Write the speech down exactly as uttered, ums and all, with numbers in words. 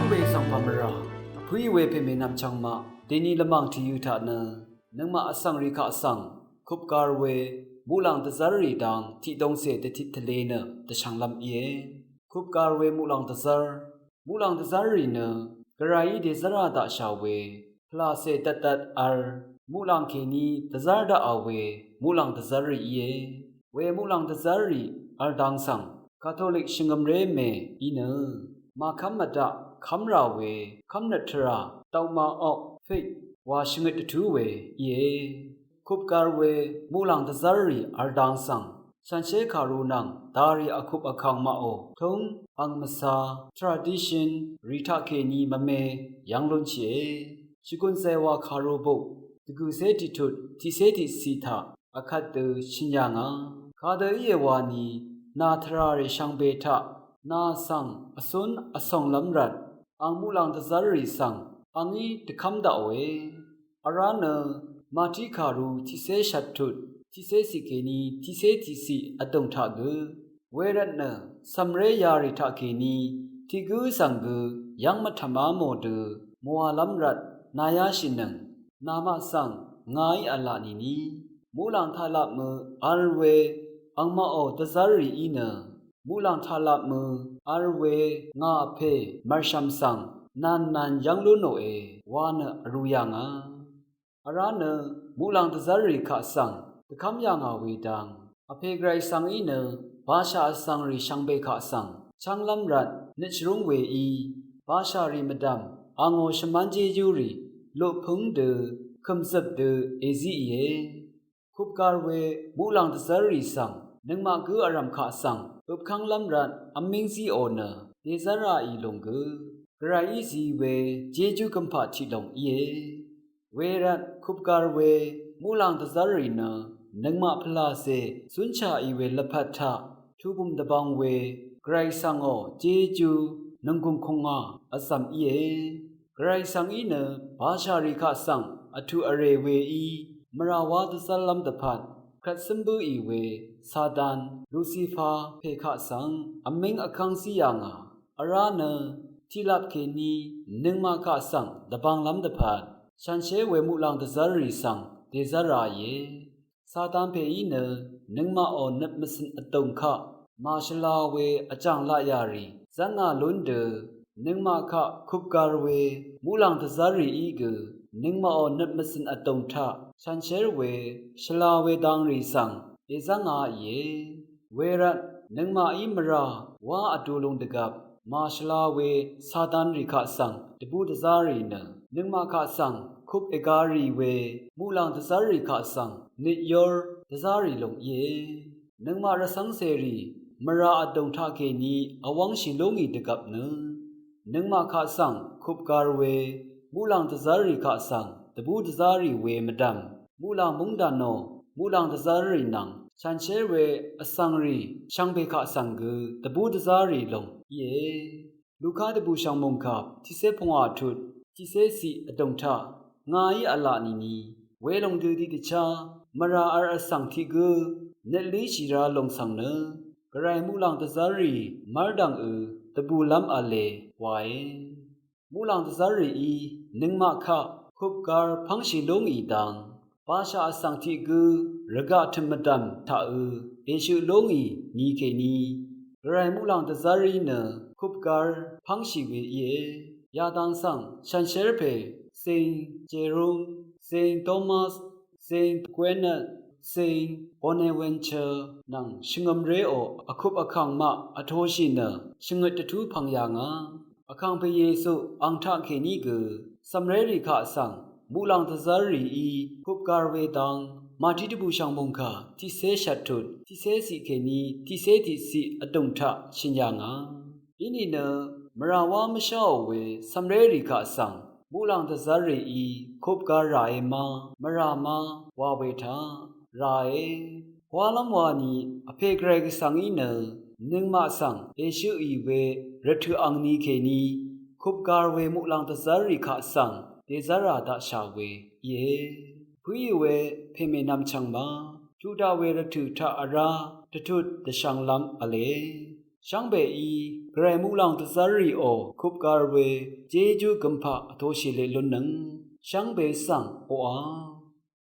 Vpv̀ng svng pà mvrà vpǿì we pèmè nvmchvng maq dèní lvmàng tìyø̄ taq nø nøngmaq vsv̀ngrì kaq svng kupgar we muqlàng dvzv́rrì dang tiqdongcè dvtit tvle nø dvshvnglv́m íe. Kupgar we muqlàng dvzv́r. Muqlàng dvzv́rrì nø gvrayí dèzv́rà daqshà we pvlàcè dvtvt v̄l muqlàng kèní dvzv́r daqà we muqlàng dvzv́rrì íe. We muqlàng dvzv́rrì v̄l dang svng Katolik shvngø̀mré mè í nø màkv́m mvdaq kv́mrà we kv́mnøt tvrà dogma of faith wa shvngøt dvtú we íe. Kupgar we muqlàng dvzv́rrì v̄l dang svng shànshér kàru nvng darì vkup vkàng maqò túng ang mvsa tradition rì taqkèní mvme yv́ng lúnshìe. Shvgùn zèwà kàru buk dvgø̀cé tiqtut tiqcé tiqciq taq vkvt dø shø̀n yà ngà. Kadø íe wani nà tvràrì shvngbe taq nà svng vcún vsònglv́m rvt ang muqlàng dvzv́rrì svng angí dvkv́m daqòe. Vrá nø Màtí kàru tiqcé shvttut tiqcé ciq kèní tiqcé tiqciq vdùng taq gø wervt nø cv̀mré yarì taqkèní tiq gǿ svng gø yv́ng mvtv̀má mò dø mòàlv́m rvt nàyáshìnøng. Namaq svng ngàí v̄la nìni muqlàng taqlapmø v̄l we angmaqò dvzv́rrì í nø muqlàng taqlapmø v̄l we ngà vpè mv̀rshv̀m svng nv̀nnv̀n yv́ng lúnòe wa nø vrū yà ngà. Vrá nø muqlàng dvzv́rrì kaq svng dvkv́m yà ngà we dang vpè gvray svng í nø bashà vsv̀ngrì shvngbe kaq svng chv́nglv́m rvt nøt shvrúng we í bashà rì mvdv̀m angò shvmán jéyúrì luqpǿng dø kø̀mzøp dø èzíìe. Kupgar we muqlàng dvzv́rrì svng nøngmaq gǿ vrv̀m kaq svng øpkv́nglv́m rvt vmíng zíò nø dèzv́ràì lùng gø gvrayí zi we jejú gømpaq tiqlòng íe. Wervt kupgar we muqlàng dvzv́rrì nø nøngmaq pvlàcè zúnshàì we lvpat taq tubø̀m dvbvng we gvray svngò jejú nònggùng kùngà vzv̀m íe. Gvray svng í nø bashàrì kaq svng vtuq vrè weí mvràwá dvzv́rlv́m dvpvt kvt cǿm bǿì we Satan Lucifer pè kaq svng vmíng vkv́ng zí yà ngà. Vrá nø tiqlap kèní nøngmaq kaq svng dvbvnglv́m dvpvt shànshér we muqlàng dvzv́rrì svng dèzv́ràìe. Satan pèí nø nøngmaqò nøt mvcø̀n vdùng kaq màshvla we vjàng laqyà rì zv́ngà lún dø nøngmaq kaq kupgar we muqlàng dvzv́rrìí gø nøngmaqò nøt mvcø̀n vdùng taq shànshér we shvla we dangrì svng èzv́ngāìe. Wervt nøngmaqí mvrà wá vdu lung dvgvp màshvla we Satanrì kaq svng dvbú dvzárì nø nøngmaq kaq svng kup ègarì we muqlàng dvzv́rrì kaq svng nøtyór dvzárì lùng íe. Nøngmaq rvcv́ngcèrì mvrà vdùng taqkèní vwv́ngshì lú ngì dvgvp nø nøngmaq kaq svng kupgar we muqlàng dvzv́rrì kaq svng dvbú dvzárì we mvdv̀m muqlàng bǿngdànò muqlàng dvzv́rrì nvng shànshér we vsvngrì shvngbe kaq svng gø dvbú dvzárì lùng íe. Luka dvbù shv̀ngmùngkap tiqcé pungwà tut tiqcé ciq vdùng taq ngàí v̄la nìni welòng dø tiqdvchá mvrà v̄l vsvng tiq gǿ nøt líshì rá lùng svng nø gvray muqlàng dvzv́rrì mv́rdv̀ngø dvbùlv́m v̄le wae. Muqlàng dvzv́rrìí nøngmaq kaq kupgar pv́ngshì lú ngì dang bashà vsvng tiq gǿ rvgaq tø̀m mvdv̀m taqø èshøq lú ngì ni kèní gvray muqlàng dvzv́rrìí nø kupgar pv́ngshì we íe. Yadang svng shànshér pè Saint Jerome, Saint Thomas, Saint Aquinas, Saint Bonaventure nvng shvngø̀mréò vkup vkàng maq vtoshì nø shvngøt dvtú pv̀ng yà ngà. Vkàngpè Yesu ang taqkèní gø cv̀mrérì kaq svng muqlàng dvzv́rrìí kupgar we dang Màtí dvbù shv̀ngmùngkà tiqcé shvttut tiqcé ciq kèní tiqcé tiqciq vdùng taq shø̀n yà ngà. Inìnø mvrà wá mvsháò we cv̀mrérì kaq svng muqlàng dvzv́rrìí kupgar ràe ma mvrà ma wa we taq ràe. Walv́m wani vpè gvray gvsvng í nø nøngmaq svng èshøqì we rvtø̀ angni kèní kupgar we muqlàng dvzv́rrì kaq svng dèzv́rà daqshà we íe. Pø̀í we pèmè nvmchvng ma tuq daq we rvtø̀ taq vrá dvtut dvshvnglv́m v̄le. Shvngbeí Gvray muqlàng dvzv́rrìò kupgar we jejú gømpaq vtoshì leq lunnøng shvngbe svng oqà